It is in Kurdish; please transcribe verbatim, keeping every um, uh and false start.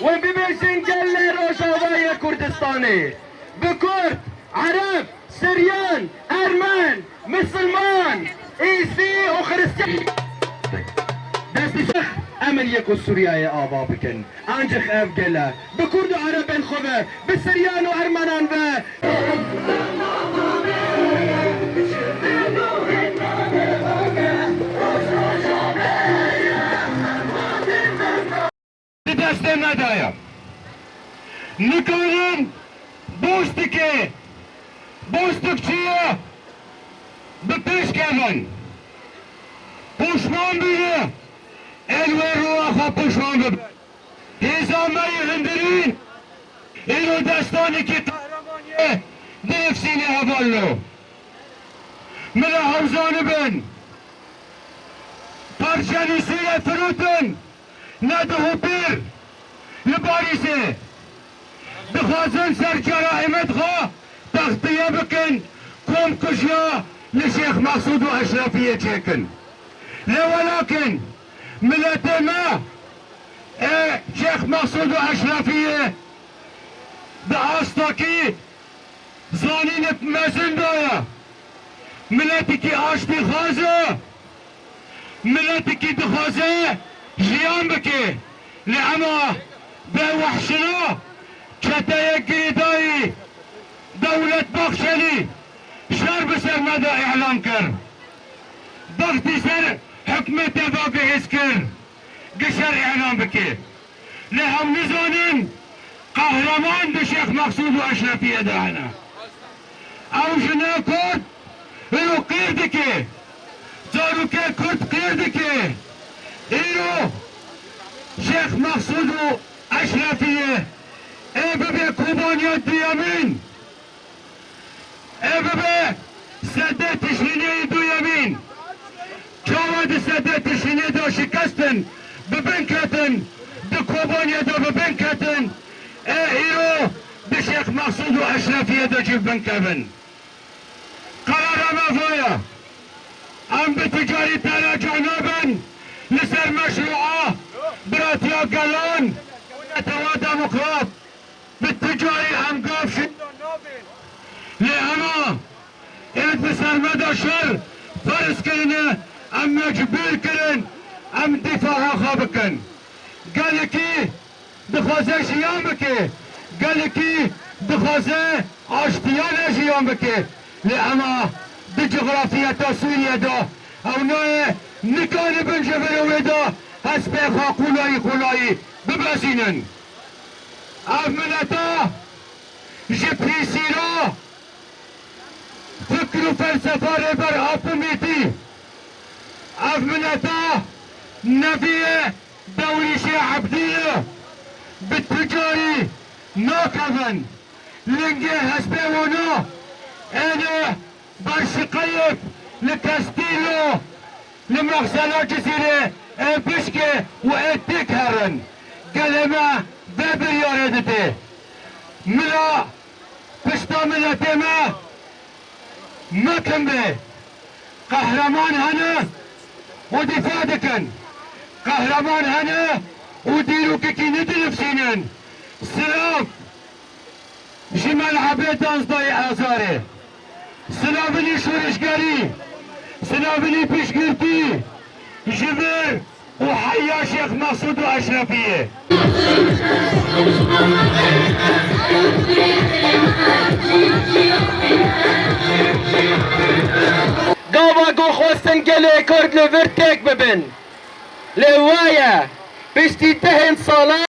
Wê bibêjin gelê Rojavayê Kurdistanê, bi Kurd, Ereb, Siryan, Ermen, Misilman, Îsî û Xiristîyan. Destî şex em in yek û Sûriyeyê ava bikin. Ancîx ev gel e. Bi Kurd û Erebên xwe ve, bi Siryan û Ermenan ve. Di destê me de ye. Nikarin bostikê, bostik çi ye? Bi pêş kevin. Poşman bîne, el wê roya xwe poşman bibe. Hêza me yê hundirîn, îro destanekî qehremaniyê dinivsîne hevalno. Min e hewzanibin. Perçenî sûre firotin, ne di hopêr, li Parîsê. Dixwazin ser ceraîmê xwe textiye bikin, komkujiya li Şêx Mexsûd û Eşrefiyê çêkin. Lê welakin miletê me, e, Şêx Mexsûd û Eşrefiyê di astakî zanînek mezin daye. Miletikî aştîxwaz e. Miletikî dixwaze jiyan bike. Lê ema bi wehşina çeteyek girêdayî Dewlet Bahçelî şer bi ser me de îlan kir. Bextî ser hikûmetê ve bihêz kir. Gi şer îlan bike. Lê em nizanin qehreman di Şêx Mexsûd û Eşrefiyê de hene. Ew jine Kurd îro qîr dike. Zarokê Kurd qîr dike. Îro Şêx Mexsûd û Eşrefiyê ê bibe Kobaniya duyemîn. Ê bibe sedê Tişrînê yê duyemîn. Çawa di sedê Tişrînê de şikestin, bi bin ketin, di Kobaniyê de bi bin ketin, ê îro di Şêx Mexsûd û Eşrefiyê de jî bi bin kevin. Qerara me va ye. Em bi ticarî tereca nabin li ser meşrûa biratiya gelan û netewa demokrat. Bi ticarî em gav şinda nabin. Lê ema êd bi ser me de şer ferz kirine, em mecbûr kirin em dîfaa xwe bikin. Gelekî dixwaze jiyan bike, gelekî dixwaze aştiya ve jiyan bike. Lê ema di cografiyeta Sûriyê de ew nayê nikaribin ji vir wê de hespê xwe qolayî qolayî bibezînin. Ev mileta ji pîsîra fikr û felsefa Rêber Apo Mêtî, ev mileta neviyê Dewrîşê Ebdî ye, bi ticarî nakevin. Lingê hespê wana êne ber Şiqeyik li Kestîlo, li Mexsela Cizîrê ê bişkê û ê têk herin. Gelê me vê biryarê dide. Mila pişta miletê me mekin bê. Qehreman hene û dîfa dikin. Qehreman hene û dîrokekî nû dinivîsînin. Silav ji Melebê duwazdeh Azarê. Silavinî şorişgerî, silavinî piştgirtî ji vir û heya Şêx Mesûd û Eşrefiyê. Gava ku xwestin gelê Kurd li vir têk bibin. Lê waye, piştî dehên salan,